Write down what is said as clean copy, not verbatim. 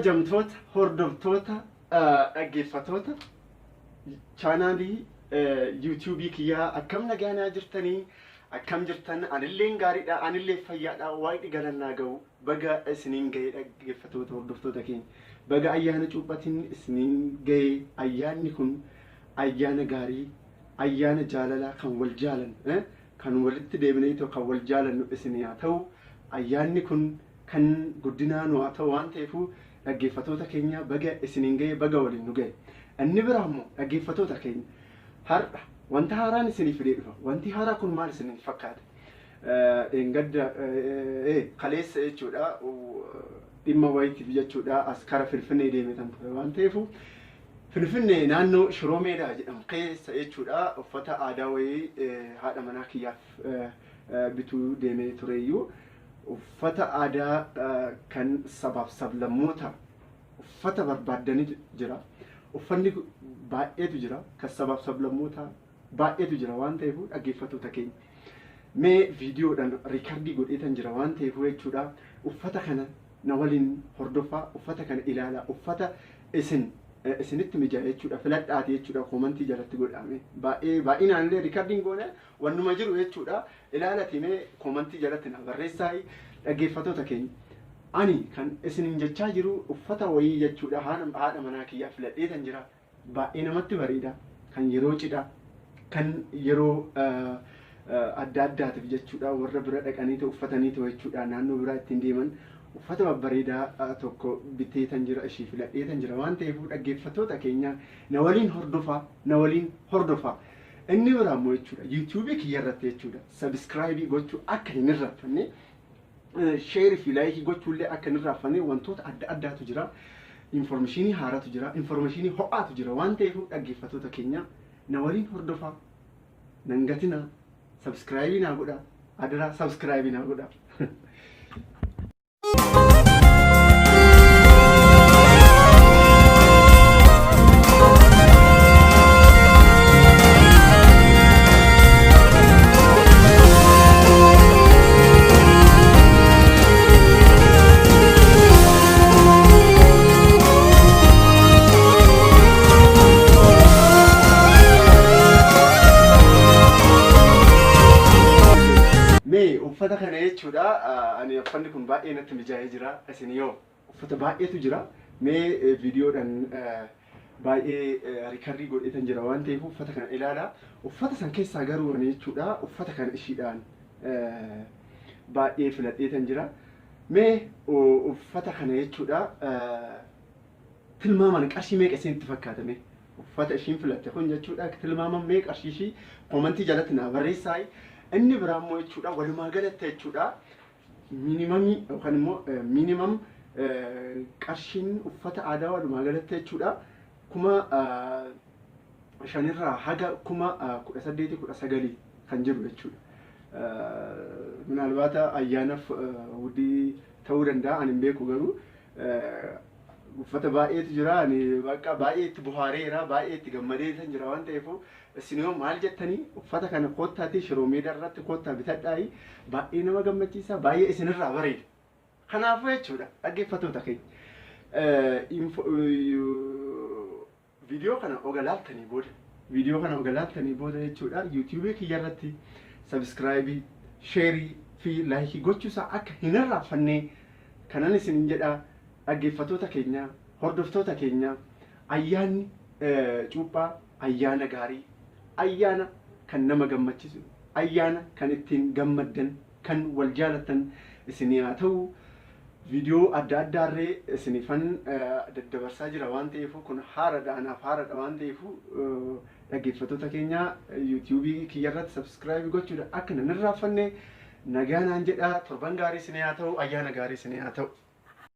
Kabajamtoota hordoftoota dhaggeeffatoota chaanaalii yuutuubii kiyyaa, akkam nagaanaa jirtanii? Akkam jirtan? Anilleen gaariidha, anillee fayyaadha, waaqni galannaa ga'u. Baga isiniin ga'e dhaggeeffatoota, hordoftoota keenya, baga ayyaana cuuphatiin isiniin ga'e. Ayyaanni kun ayyaana gaarii, ayyaana jaalalaa, kan wal jaalan, kan walitti deebinee kan wal jaalannu isinii haa ta'u. Ayyaanni kun kan guddinaa nu haa ta'u. Waan ta'eefu dhaggeeffatoota keenya, baga isiniin ga'e, baga waliin nu ga'e. Inni biraa immoo dhaggeeffatoota keenya, har'a wanta haaraan isinii fidee dhufa. Wanti haaraa kun maal isiniin fakkaata? Dheengadda, kaleessa jechuudha, dhimma wayiitiif jechuudha as kara Finfinnee deemetan ture. Waan ta'eefu Finfinnee naannoo Shiroo Meedaa jedhamu keessa jechuudha uffata aadaa wayii haadha manaa kiyyaaf bituu deemee tureyyuu, uffata aadaa kan sabaaf sablammoota uffata barbaaddanitu jira. Uffanni baay'eetu jira, kan sabaaf sablammoota baay'eetu jira. Waan ta'eef dhaggeeffattoota keenya, mee viidiyoodhaan record godheetan jira. Waan ta'eef jechuudha uffata kana na waliin hordofaa, uffata kana ilaalaa, uffata isin isinitti mijaa'e jechuudha filadhaati jechuudha comment jalatti godhame. Baay'ee baay'inaan illee recordiin goone wannuma jiru jechuudha ilaalati mee comment jalatti na barreessaa. Dhaggeeffattoota keenya, ani kan isinin jechaa jiru uffata wayii jechuudha haadha manaa kiyyaa filadheetan jira. Baay'ee namatti bareeda. Kan yeroo cidhaa, kan yeroo adda addaatiif jechuudha warra bira dhaqaniitu uffataniitu jechuudha naannoo biraa ittiin deeman, uffata babbareedaa tokko biteetan jira, ishii filadheetan jira. Waan ta'eef dhaggeeffattoota keenya, na waliin hordofaa, na waliin hordofaa. Inni biraa immoo jechuudha yuutuubii kiyya irratti jechuudha subscribe gochuu akka hin irraanfanne, share fi like gochuullee akka hin irraanfanne. Wantoota adda addaatu jira. Information haaraatu jira. Information ho'aatu jira. Waan ta'eef dhaggeeffattoota keenya, na waliin hordofaa. Nan gatinaa. Subscribe naa godhaa. Adaraa subscribe naa godhaa. Mee uffata kana jechuudha, ani uffanni kun baay'ee natti mijaa'ee jira. Isin yoo uffata baay'eetu jira. Mee viidiyoodhaan baay'ee record godheetan jira. Waan ta'eef uffata kana ilaala. Uffata san keessaa garuu ani jechuudha uffata kana ishiidhaan baay'ee filadheetan jira. Mee uffata kana jechuudha tilmaaman qarshii meeqa isinitti fakkaatame? Uffata ishiin filatte kun jechuudha tilmaaman mee qarshii ishii comment jalatti naa barreessaa. Inni biraa immoo jechuudha walumaa galatti jechuudha minimum yookaan immoo minimum qarshiin uffata aadaa walumaa galatti jechuudha 5,000rraa haga 18,000, 19,000 kan jiru jechuudha. Minaalbaata ayyaanaaf wuddii ta'uu danda'a, ani hin beeku, garuu uffata baay'eetu jira. Ani bakka baay'ee itti bohaareera, baay'ee itti gammadeetan jira. Waan ta'eef isin yoo maal jettanii, uffata kana koottaatii Shiroo Meedaa irratti koottaa bitadhaayi. Baay'ee nama gammachiisa, baay'ee isinirraa bareeda. Kanaafuu jechuudha dhaggeeffattoota keenya, viidiyoo kana oga laaltanii booda, viidiyoo kana oga laaltanii booda jechuudha yuutuubii kiyya irratti subscribe, share fi like gochuusaa akka hin irraanfanne kanan isinin jedha. Dhaggeeffattoota keenya, hordoftoota keenya, ayyaanni cuuphaa ayyaana gaarii, ayyaana kan nama gammachiisu, ayyaana kan ittiin gammaddan, kan wal jaalattan isinii haa ta'u. Viidiyoo adda addaarree isinifan daddabarsaa jira. Waan ta'eef kun haaradha, anaaf haaradha. Waan ta'eef dhaggeeffattoota keenya, yuutuubii kiyya irratti subscribe gochuudha akka nan irraanfanne. Nagaa naan jedha. Torban gaarii isinii haa ta'u, ayyaana gaarii isinii haa ta'u.